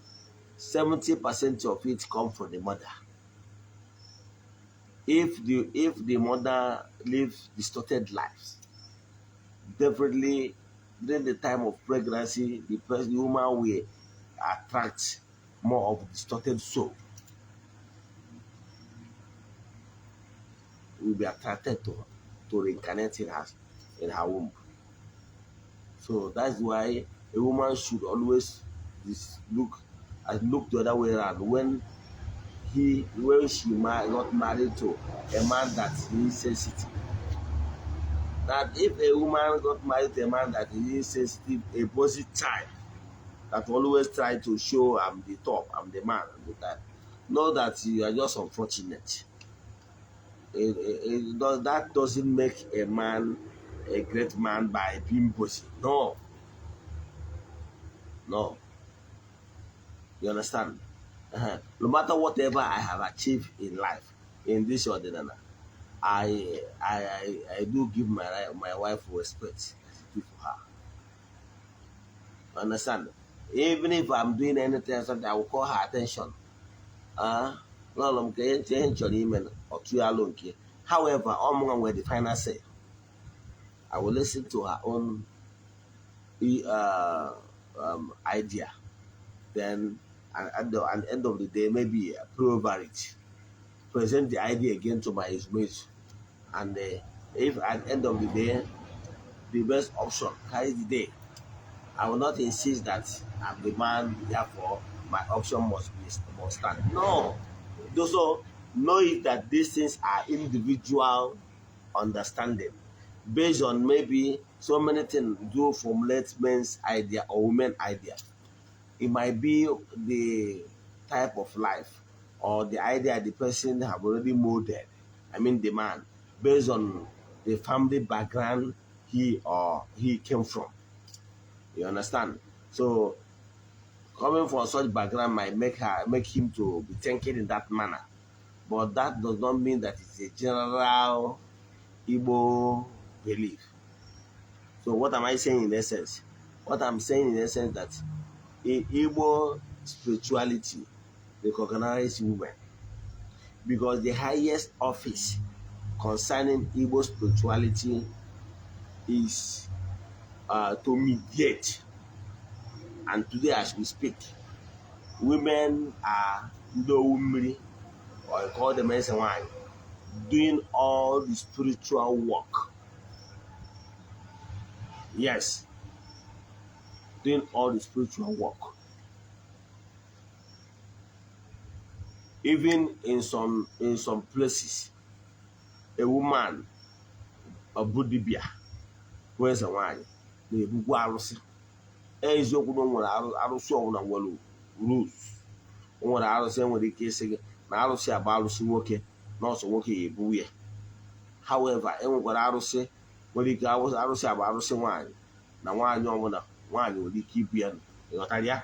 Speaker 2: 70% of it come from the mother. If the mother lives distorted lives, definitely during the time of pregnancy, the woman will attract more of distorted soul, will be attracted to reincarnate in her womb. So that's why a woman should always this look and look the other way around when she got married to a man that is insensitive. That if a woman got married to a man that is insensitive, a bossy type, that always try to show, "I'm the top, I'm the man," I'm the type, know that you are just unfortunate. That doesn't make a man a great man by being bossy. No. You understand? Uh-huh. No matter whatever I have achieved in life, in this ọdịnala, I do give my wife respect for her. Understand? Even if I'm doing anything, something, I will call her attention. Lọlọ m, ka ihe m chọrọ ime ọtụ ya alụ nke. However, ọ mụnwa nwere the final say. I will listen to her own idea. Then at the end of the day, maybe approve it. Present the idea again to my mates. And if at the end of the day, the best option carries the day, I will not insist that I'm the man, therefore my option must stand. No. So know it that these things are individual understanding based on maybe so many things do formulate men's idea or women idea. It might be the type of life or the idea the person have already molded. I mean the man, based on the family background he or he came from. You understand? So coming from such background might make him to be thinking in that manner. But that does not mean that it's a general Igbo belief. So what am I saying in essence? What I'm saying in essence that in Igbo spirituality recognize women, because the highest office concerning Igbo spirituality is to mediate. And today as we speak, women are ndị owu mmiri, or call them eze nwanyị, doing all the spiritual work. Yes, doing all the spiritual work. Even in some places, a woman, ọ bụ dibịa, bụ eze nwanyị na-ebukwa arụsị. Eziokwu na o nwere arụsị ọbụla nwere rules. O nwere arụsị enwere ike ịsị gị na arụsị a bụ arụsị nwoke, na ọsọ nwoke ya ebu ya. However, e nwekwara arụsị nwere ike arụsị a bụ arụsị nwaanyị, na nwaanyị ọbụla, nwaanyị nwere ike ibu ya. Ịghọtara ya?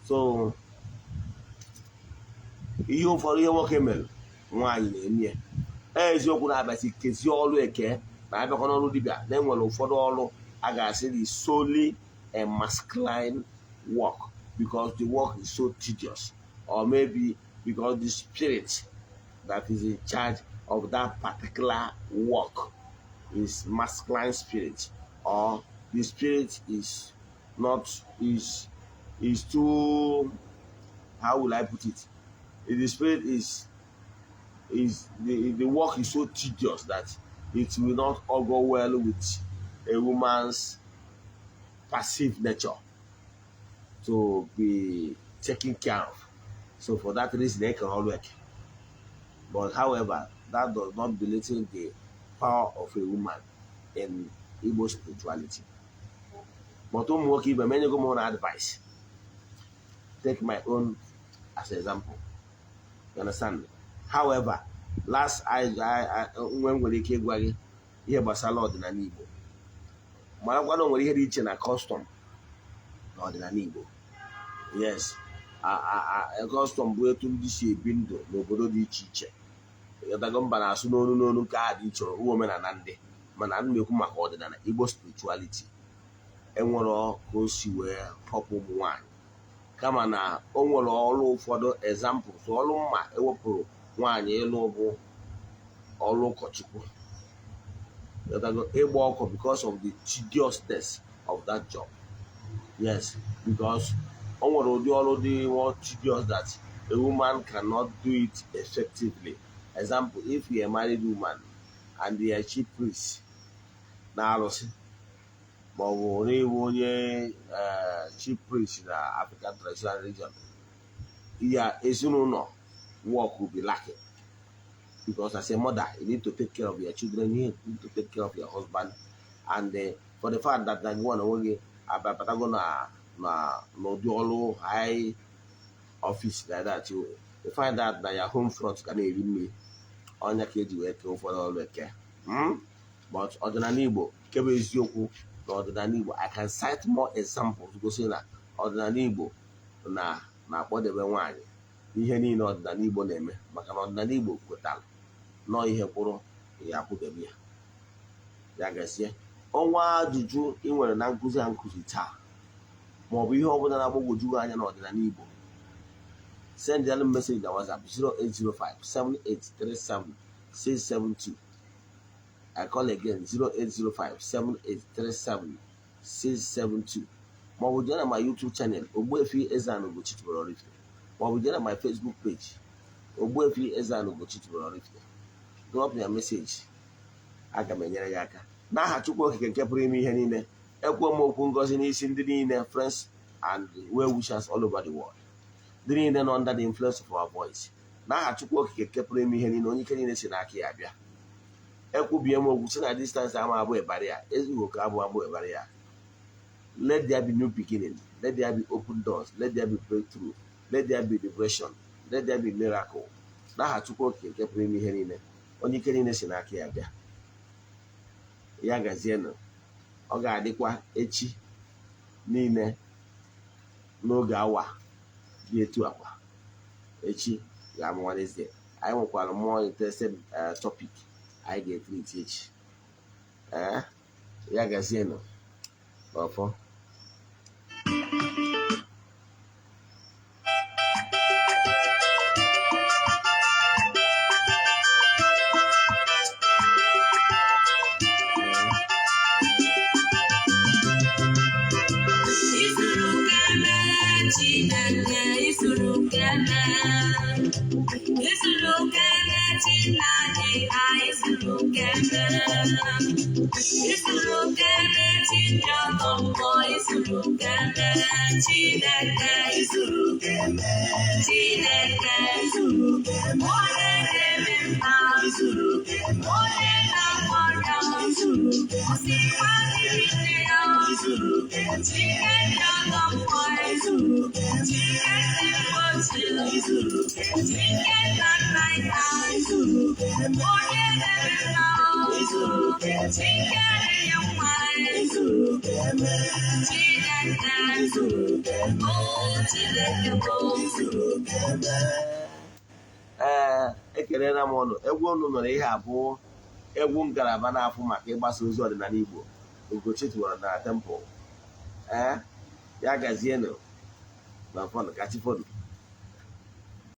Speaker 2: So ihe ụfọdụ, ihe nwoke mere, nwaanyị na-eme ya. Eziokwu na-abịasị kezie ọrụ eke na-abịakwa n'ọrụ dibịa, na enwere ụfọdụ ọrụ a ga-asị dị solely a masculine work because the work is so tedious, or maybe because the spirit that is in charge of that particular work is masculine spirit, or the spirit is not is too, how will I put it, if the spirit is the work is so tedious that it will not all go well with a woman's passive nature to be taken care of. So for that reason, they can all work. But however, that does not belittle the power of a woman in Igbo spirituality. But ụmụ nwoke ibe m, enyego m ụnụ advice. Take my own as example. You understand? However, last I nwe m nwere ike ịgwa gị ihe gbasara ọdịnala Igbo. Marakwa na o nwere ihe dị iche na custom na ọdịnala Igbo. Yes, custom bụ etu ndị si ebi ndụ n'obodo dị iche iche. Ịghọtago? Mba na-asụ n'onu n'onu, nke a dị iche, uwe omenala ndị. Mana ana m ekwu maka ọdịnala Igbo spirituality. Enwere ka o si wee họpụ ụmụ nwanyị, kama na o nwere ọrụ ụfọdụ. Examples, ọrụ mma ewepụrụ nwaanyị ịlụ bụ ọrụ ụkọchukwu. Ịghọtago? Ịgba ọkụ, because of the tediousness of that job. Yes, because o nwere ụdị ọrụ dị more tedious that a woman cannot do it effectively. Example, if you are a married woman and you are a chief priest na arụsị, ma ọ bụ n'ịbụ onye chief priest na African traditional religion, ya ezinụlọ work will be lacking, because as a mother you need to take care of your children, you need to take care of your husband, and for the fact that na gị nwa na onwe gị abatago na n'ụdị ọrụ high office like that, you find out na your home front ga na-eri mmiri. Ọnya ka eji wee kee ụfọdụ ọrụ eke. But ọdịnala Igbo, nke bụ eziokwu na ọdịnala Igbo, I can cite more examples gosi na ọdịnala Igbo na na-akpọdebe nwaanyị ihe niile ọdịnala Igbo na-eme, maka na ọdịnala Igbo kwetara nọọ ihe kwụrụ ya akwụdebe ya. Ya gazie. Ọnwa ajụjụ ị nwere na nkụzi a nkụzi taa, maọbụ ihe ọbụla na-agbagwoju gị anya n'ọdịnala Igbo, send them message na WhatsApp 0805 7837 672. I call again, 0805 7837 672. Maọbụ jee na my YouTube channel, Ogbuefi Eze-Ana Ugochi tubelu Oraifite, maọbụ jee na my Facebook page, Ogbuefi Eze-Ana Ugochi tubelu Oraifite. Drop your message, aga m enyere gị aka n'aha Chukwu Okike nke pụrụ ime ihe niile. Ekwuo m okwu ngozi n'isi ndị niile, friends and well wishers all over the world, ndị niile nọ under the influence of our voice. N'aha Chukwu Okike nke pụrụ ime ihe niile, onye ike niile si n'aka ya bịa, ekwubie m okwu si na distance ama abụ ịbarị ya ezughị oke abụ abụ ịbarị ya. Let there be new beginning, let there be open doors, let there be breakthrough, let there be liberation, let there be miracle. N'aha Chukwu Okike nke pụrụ ime ihe niile, onye ike niile si n'aka ya bịa. Ya gazienụ. Ọ ga-adịkwa echi niile n'oge awa dị etu akwa echi ga-amụ Wednesday. Anyị nwekwara more interesting topic anyị ga-etreat echi. Ee, ya gazienụ n'ọfọ.
Speaker 3: Isuru keme, Chineke, isuru keme. Isuru keme, Chineke, ha isuru keme. Isuru keme, Chineke, isuru keme. Chineke, isuru keme. Chineke, isuru keme. Onye na-eme mma, isuru keme. Onye na-agwọ ọrịa, isuru keme. Ọsịkwa dịrị nne ya, isuru keme. Chineke ọgọ mmụọ, isuru keme. Chineke mgbochi, isuru keme. Chineke nna nna ya, isuru keme. Onye na-eme mma, isuru keme. Chineke na-enye nwa, isuru keme. Chineke, isuru keme. O Chineke bụ isuru keme.
Speaker 2: Ee, ekelela m ụnụ. Egwu ụnụ nọrọ ihe abụọ, egwu ngalaba na-afụ maka ịgbasa ozi ọdịnala Igbo, Ugochi tubelu na temple. Ee, ya gazienụ na fọnụ kachifọnụ.